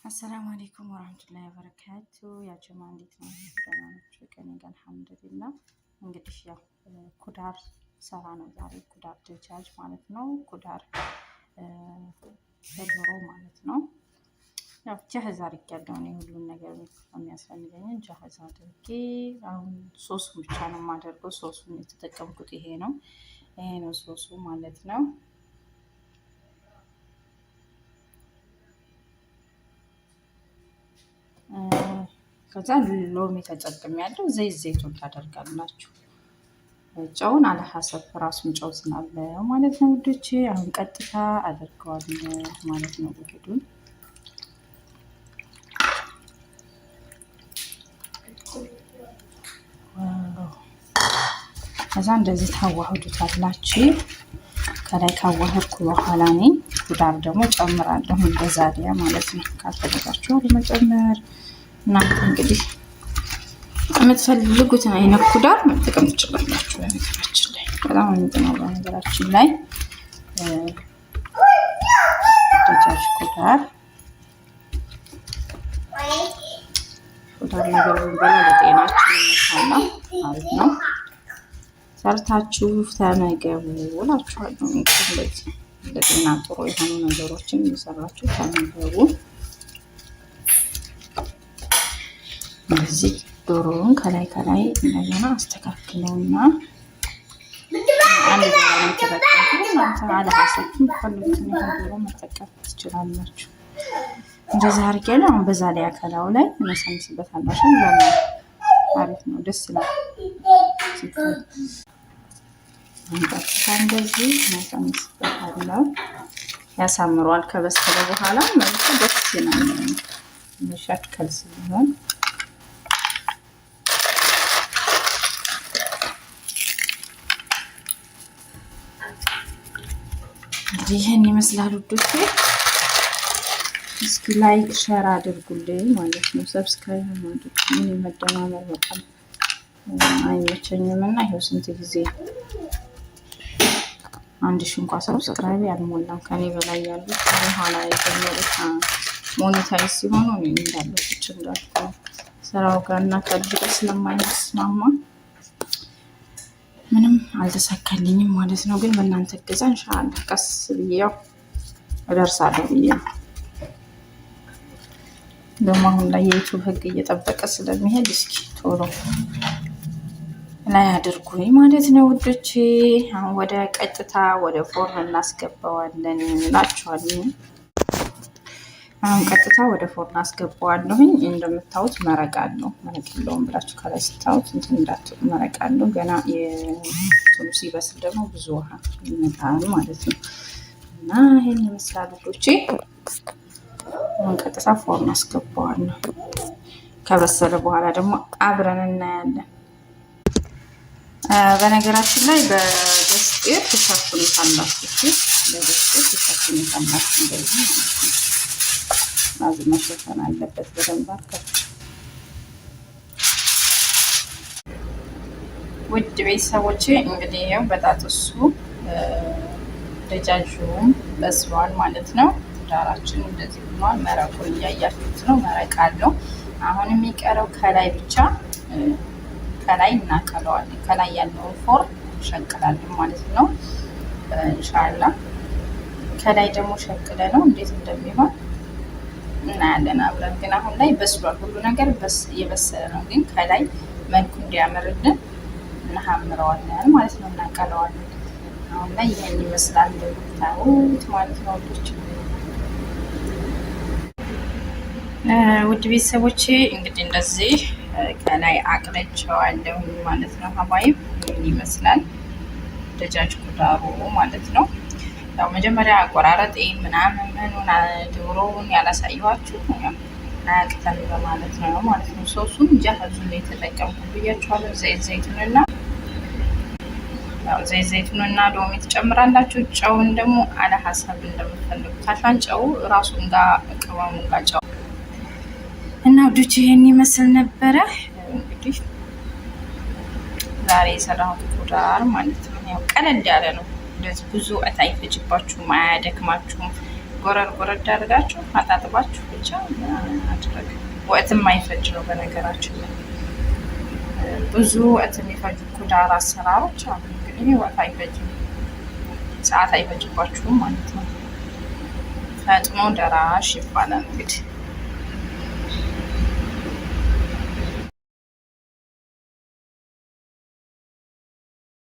السلام عليكم ورحمة الله وبركاته። يا جماعة እንዴት ናችሁ? ደህና ናችሁ? ከእኔ ጋር الحمد لله። እንግዲህ ያው خضار ሰራ ነው ዛሬ፣ خضار دجاج ማለት ነው። خضار በዶሮ ማለት ነው። ያው جاهز አድርጌያለሁ እኔ ሁሉን ነገር የሚያስፈልገኝን جاهز አድርጌ አሁን ሶሱን ብቻ ነው የማደርገው። ሶሱን የተጠቀምኩት ይሄ ነው፣ ይሄ ነው ሶሱ ማለት ነው። ከዛ ሎሚ ተጠቅሜያለሁ። ዘይት ዘይቱን ታደርጋላችሁ። ጨውን على حسب ራሱን ጨው ስላለ ማለት ነው ውዶቼ። አሁን ቀጥታ አደርገዋለሁ ማለት ነው ውህዱን። ከዛ እንደዚህ ታዋህዱታላችሁ። ከላይ ካዋህድኩ በኋላ እኔ خضار ደግሞ ጨምራለሁ በዛዲያ ማለት ነው። ካልፈለጋችሁ ለመጨመር እናንተ እንግዲህ የምትፈልጉትን አይነት خضار መጠቀም ትችላላችሁ። በነገራችን ላይ በጣም የሚጥመው በነገራችን ላይ دجاج خضار خضار ነገር ብንበላ ለጤናችን ይመቻል፣ አሪፍ ነው። ሰርታችሁ ተመገቡ እላችኋለሁ። እንግዲህ እንደዚህ ለጤና ጥሩ የሆኑ ነገሮችን እየሰራችሁ ተመገቡ። እንደዚህ ዶሮውን ከላይ ከላይ እንደገና አስተካክለውና አንድ ዶሮ ነው የተጠቀምኩት። እናንተ على حسب የምትፈልጉትን ያህል ዶሮ መጠቀም ትችላላችሁ። እንደዛ አድርጌ ነው አሁን በዛ ላይ አከላው ላይ እነሰንስበታለሁ። ለምን አሪፍ ነው፣ ደስ ይላል ሲታይ። ቀጥታ እንደዚህ እነሰንስበታለሁ፣ ያሳምረዋል። ከበሰለ በኋላ መልኩ ደስ ይላል፣ መሻከል ሲሆን እንግዲህ ይህን ይመስላል ውዶቼ። እስኪ like share አድርጉልኝ ማለት ነው። subscribe አድርጉ። ምን መደማመር በጣም አይመቸኝም እና ይኸው ስንት ጊዜ 1000 እንኳ subscribe ያልሞላም ከኔ በላይ ያሉት ኋላ የጀመሩት monetize ሲሆኑ እኔ እንዳለ ቁጭ እንዳልኩ ስራው ጋር እና ከልጅ ጋር ስለማይስማማ ምንም አልተሳካልኝም ማለት ነው። ግን በእናንተ እገዛ إن شاء الله ቀስ ብዬ ያው እደርሳለሁ ብዬ ነው። ደግሞ አሁን ላይ የ YouTube ሕግ እየጠበቀ ስለሚሄድ እስኪ ቶሎ ላይ አድርጉኝ ማለት ነው ውዶቼ። አሁን ወደ ቀጥታ ወደ فرن እናስገባዋለን እላችኋለሁ። አሁን ቀጥታ ወደ فرن አስገባዋለሁኝ። እንደምታዩት መረቅ አለው። መረቅ የለውም ብላችሁ ከላይ ስታዩት እንትን እንዳትሉ መረቅ አለው። ገና የቱኑ ሲበስል ደግሞ ብዙ ውሃ ይመጣል ማለት ነው። እና ይሄን ይመስላል ውዶቼ። አሁን ቀጥታ فرن አስገባዋለሁ። ከበሰለ በኋላ ደግሞ አብረን እናያለን። በነገራችን ላይ በ قصدير ትሸፍኑታላችሁ። እሺ በ قصدير ትሸፍኑታላችሁ እንደዚህ ማለት ነው። لازم መሸፈን አለበት በደንብ አድርጋችሁ። ውድ ቤተሰቦቼ እንግዲህ ይኸው በጣጥሱ دجاج ኡም በስሏል ማለት ነው። خضار ኣችን እንደዚህ ሆኗል። መረቁን እያያችሁት ነው። መረቅ አለው። አሁን የሚቀረው ከላይ ብቻ ከላይ እናቀለዋለን። ከላይ ያለውን فرن እንሸቅላለን ማለት ነው። إن شاء الله ከላይ ደግሞ ሸቅለ ነው እንዴት እንደሚሆን እናያለን አብረን። ግን አሁን ላይ በስሏል፣ ሁሉ ነገር የበሰለ ነው። ግን ከላይ መልኩ እንዲያምርልን እናሐምረዋለን ማለት ነው፣ እናቀለዋለን። አሁን ላይ ይህን ይመስላል እንደምታዩት ማለት ነው ውዶች። ውድ ቤተሰቦቼ እንግዲህ እንደዚህ ከላይ አቅለቸዋለሁ ማለት ነው። حبايب ይህን ይመስላል دجاج خضار ኡ ማለት ነው። ያው መጀመሪያ አቆራረጤ ምናምን ምኑን ዶሮውን ያላሳየኋችሁ አያቅተን በማለት ነው ማለት ነው። ሶሱን جاهز ኡን የተጠቀምኩት ብያችኋለሁ። ዘይት ዘይቱንና ያው ዘይት ዘይቱንና ሎሚ ትጨምራላችሁ። ጨውን ደግሞ على حسب እንደምትፈልጉት عشان ጨው ራሱን ጋር ቅመሙን ጋር ጨው እና ውዶች ይሄን ይመስል ነበረ እንግዲህ ዛሬ የሰራሁት خضار ማለት ነው። ያው ቀለል ያለ ነው። እንደዚህ ብዙ ወቅት አይፈጅባችሁም፣ አያደክማችሁም። ጎረድ ጎረድ አድርጋችሁ አጣጥባችሁ ብቻ አድረግ። ወቅት የማይፈጅ ነው በነገራችን ላይ፣ ብዙ ወቅት የሚፈጁ خضار አሰራሮች አሉ። ግን ይሄ ወቅት አይፈጅም፣ ሰዓት አይፈጅባችሁም ማለት ነው። ፈጥኖ ደራሽ ይባላል እንግዲህ።